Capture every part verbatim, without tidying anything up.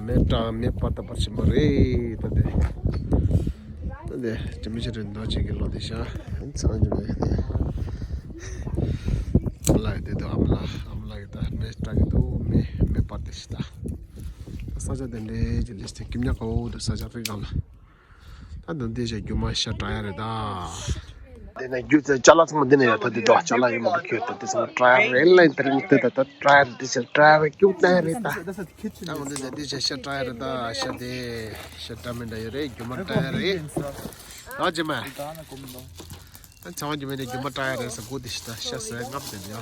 མེ་སྲེག་མེ་སྤར་ད་པར་ཕྱིན་པ་རེད་ད་དེ། ད་དེ་ཅི་མི་ཅི་རེད་འདོད་ཅིག་གི་ལོ་དེ་ཤ་ཚང་གི་མེད་དེ། ཨ་མ་ལགས་དེ་དུ་ཨ་མ་ལགས་ཨ་མ་ལགས་ཀྱི་ད་མེ་སྲེག་གི་འདུག་མེ་མེ་སྤར་དེ་ཤི་ད། ས་ཆ་དེ་འདྲའི་ཅི་ལིས་དེ་ཀིམ་ཉག་ཁ་བོ་དུ་ས་ཆ་རིག་གང་ལ། ད་དུང་དེ་ཤ་རྒྱུ་མ་ཤ་སྲེག་ཡ་རེད་ད། དེ་ནས་རྒྱུ་ཅ་ལག་ཚང་མ་འདི་ནས་ཡོད་ད། འདི་དོ་ཅ་ལག་ཡོད་མ་གི་ཁྱོད་ད་དེ་ཚང་མ་སྲེག་རེད་ལ་དེ་རིང་དེ་ད་ད་སྲེག་རེད། དེ་ཤ་སྲེག་རེད་རྒྱུ་ད་རེད་ད། ད་འོ་འདི་ད་དེ་ཤ་ཤ་སྲེག་རེད་ད། ཤ་དེ་ཤ་འདྲ་མི་འདྲ་ཡོད་རེད། རྒྱུ་མ་སྲེག་རེད་ད་ཅི་མ། ད་ཚང་མ་རྒྱུ་མ་དེ་རྒྱུ་མ་སྲེག་རེད་ཟེར་གོ་དེ་ཤ་ད་ཤ་ཟེར་ངབ་དེ་ཡ།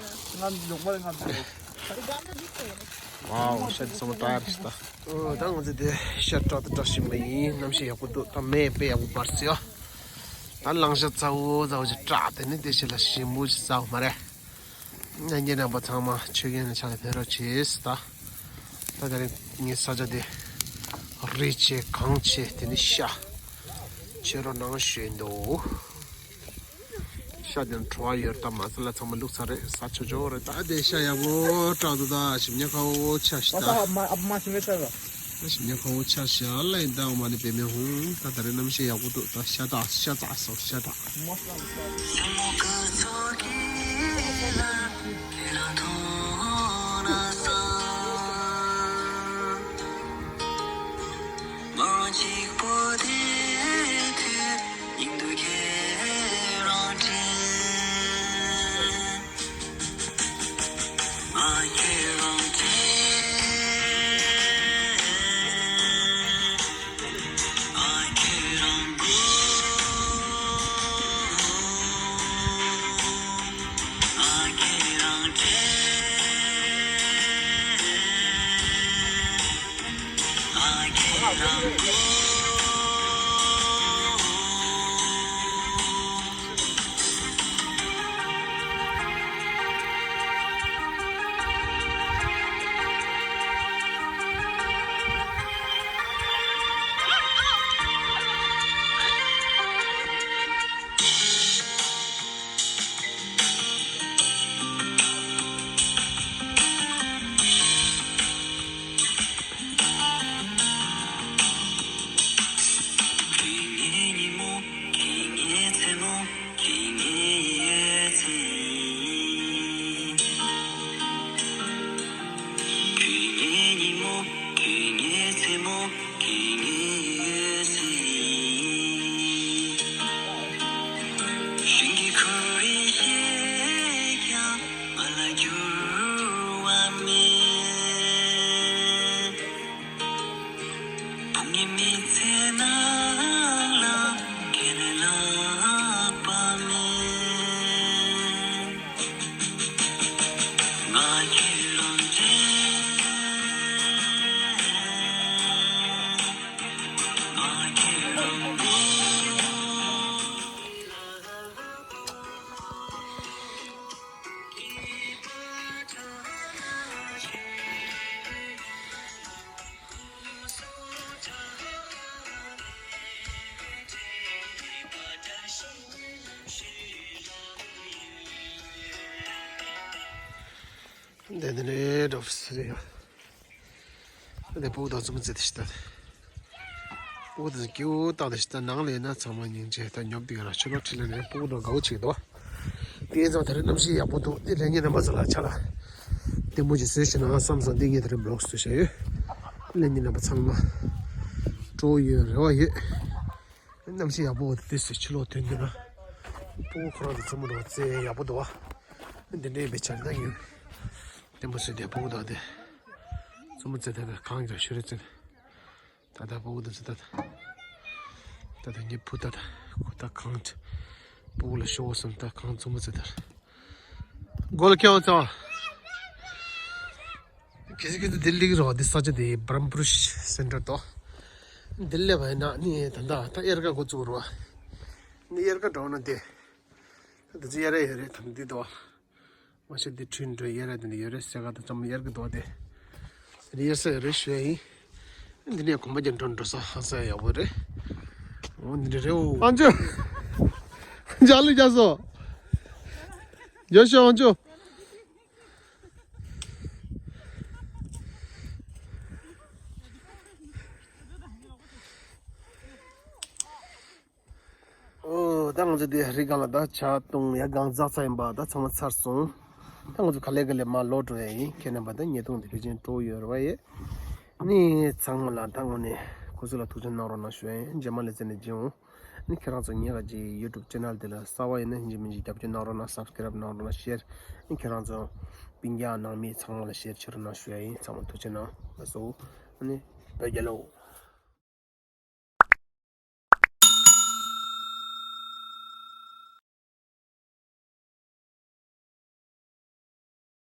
ཝའོ་ཤ་དེ་ཚང་མ་སྲེག་རེད་ཤ་ད། ཨོ་ད་ང་ཚོ་དེ་ཤ་སྲེག་ཏུ་སྲེག་བཞིན་པ་ཡིན། གནམ་གཤིས་ཡག་པོ་འདུག་ད་མེ་དཔེ་ཡག་པོ་འབར་སོང་ཡ། ད་གླང་ཤ་ཚ་བོ་ཚ་བོ་ཞིག་སྲེག་དེ་ནི་དེ་ཞིག་ལ་ཞིམ་པོ་ཞིག་ཟ་བ་མ་རེད། ཉན་གྱི་རྣམ་པ་ཚང་མ་ཆོས་རྒྱལ་ནས་ཕྱག་ལ་ཕེབས་རོགས་བྱེད་ད། ད་དེ་རིང་ངའི་ས་ཆ་དེ་རི་ཆེ་གངས་ཆེ་དེ་ནི་ཤ་ཆེ་རོ་ནང་ཞོན་འདུག་ཤ་དེ་བྲོ་བ་ཡོད་ད་མ་ཟ་ལ་ཚང་མ་བླུགས་ཚར་རེད། ཟ་ཆོག་ཆོག་རེད། ད་དེ་ཤ་ཡག་པོ་སྲེག་འདུག་ད་ཞིམ་ཉག་ཁ་བོ་ཆ་ཤི་ད། ཞིམ་ཉག་ཁ་བོ་ཆ་ཤི་ཨ་ལ་ཡིན་ད། འོ་མ་ནི་བེ་མེ་ཧུང་ད་ད་རེ་གནམ་གཤིས་ཡག་པོ་འདུག་ད་ཤ་ད་ཤ་ཚ་སོ་ཤ་ད། འདི་ནས་འགྲོ་སྲིད་ཡ། འདི་སྤུ་གུ་དང་མཚན་མོ་བརྩེ་དེ་ཤི་ད། སྤུ་གུ་དང་སྐྱིད་པོ་བཏང་དེ་ཤི་ད། ནང་ལ་ཡིན་ན་ཚང་མ་སྙིང་རྗེ་ད་ཉོབ་དེ་ག་ར་ཆུ་ལོག་ཁྲིད་ལ་ནས་སྤུ་གུ་དང་དགའ་བོ་བྱེད་དོ། དེ་ཙང་ད་རེས་གནམ་གཤིས་ཡག་པོ་འདུག་དེ་ལས་ཉིན་རྣམ་པ་ཚོ་ལ་ཆ་ལ་ལྟད་མོ་ཅིག་བཟོས་ཤི་ན་བསམ་སོང་། འདི་ངས་ད་རེས་བི་ལོག་བཟོས་བཞག་ཡོད། ལས་ཉིན་རྣམ་པ་ཚང་མ་སྤྲོ་ཡོད་རེ་བ་ཡོད། གནམ་གཤིས་ཡག་པོ་དེ་དུས་སུ་ཕྱི་ལོགས་ཐོན་དུས་ན་སྤུ་གུ་ཁོ་རང་གི་མཚན་མོ་རོ་རྩེ་ཡག་པོ་འདུག་བ། འདི་འདྲའི་བེད་སྤྱོད་ད་ཡོད། ལྟད་མོ་བཟོས་ཏེ་སྤུ་གུ་དང་དེ་མཚན་མོ་རྩེ་ད་ད་གང་གི་ཤུ་རེ་རྩེ་ད་ད་སྤུ་གུ་དང་རྩེ་ད་ད་ད་ངའི་བུ་ད་ད་ཁོ་ད་གང་སྤུ་གུ་ལ་ཤོག་བསམ་ད་གང་མཚན་མོ་རྩེ་ད་གོ་ལ་ཁྱེད་ཚོ། གལ་སྲིད་ཁྱོད་ཚོ་འདིར་སླེབས་ཀྱི་རེད་བ། འདི་ས་ཆ་དེ་བྷརམ་པུར་སེན་ཊར་དོ། འདིར་སླེབས་པ་ཡིན་ན་ནི་ད་ལྟ་ད་དབྱར་ཁ་འགོ་བཙུགས་རེད་བ། ནི་དབྱར་ཁ་འགྲོ་ན་དེ། ད་དེ་ཚོ་དབྱར་ཡོད་རེད་ད་འདི་དོ། མ་གཞི་འདི་ཁྲིན་འགྲོ་དབྱར་དེ་འདི་ཡོད་རེད། སེ་ག་དང་ཙམ་དབྱར་གི་དོ་དེ། དེ་དབྱར་ས་ཡོད་རེད་ཞུ་ཡ་ཡིན། འདི་ནས་གོམ་པ་རྒྱབ་འགྲོ་འགྲོ་ས་ཧང་སང་ཡག་པོ་རེད། འོ་འདི་འདྲ་རེད་འོ། ཨང་ཅོ། ཇ་ལི་རྒྱ་སོ། རྒྱ་ཤོག་ཨང་ཅོ། ད་ང་ཚོ་དེ་རི་སྒང་ལ་ད་ཇ་བཏུང་ཡ་སྒང་འཛག་ཚར་ཡིན་པ། ད་ཚང་མ་ཚར་སོང་། ད་ང་ཚོ་ག་ལེ་ག་ལེ་མར་ལོག་འགྲོ་ཡ་ཡིན། ཁྱེད་རྣམ་པ་ད་ཉེ་དུང་དེ་ཕལ་ཆེར་སྤྲོ་ཡོད་རེད་པ་ཡེ། ནི་ཚང་མ་ལ་ད་དངོས་གནས་སྐུ་གཟུགས་ལ་ཐུགས་རྗེ་གནང་རོགས་གནང་ཞུ་ཡ་ཡིན། རྗེས་མ་ལ་བཙལ་ནས་བྱེད་འོང་། ནི་ཁྱེད་རང་ཚོ་ངའི་ག་ཅིག་ཡུ་ཊུབ་ཅེ་ནལ་དེ་ལ་གསར་པ་ཡིན་ན་ཡིན་གཅིག་མིན་གཅིག་རྒྱབ་སྐྱོར་གནང་རོགས་གནང་། སབ་སི་ཀ་རབ་གནང་རོགས་གནང་། ཤེར། ནི་ཁྱེད་རང་ཚོ་སྤུན་ཀྱག་ནང་མི་ཚང་མ་ལ་ཤེར་བྱེད་རོགས་གནང་ཞུ་ཡ་ཡིན། ཚང་མ་ཐུགས་རྗེ་གནང་། ལགས་སོ། ནི་བོད་རྒྱལ་ལོ།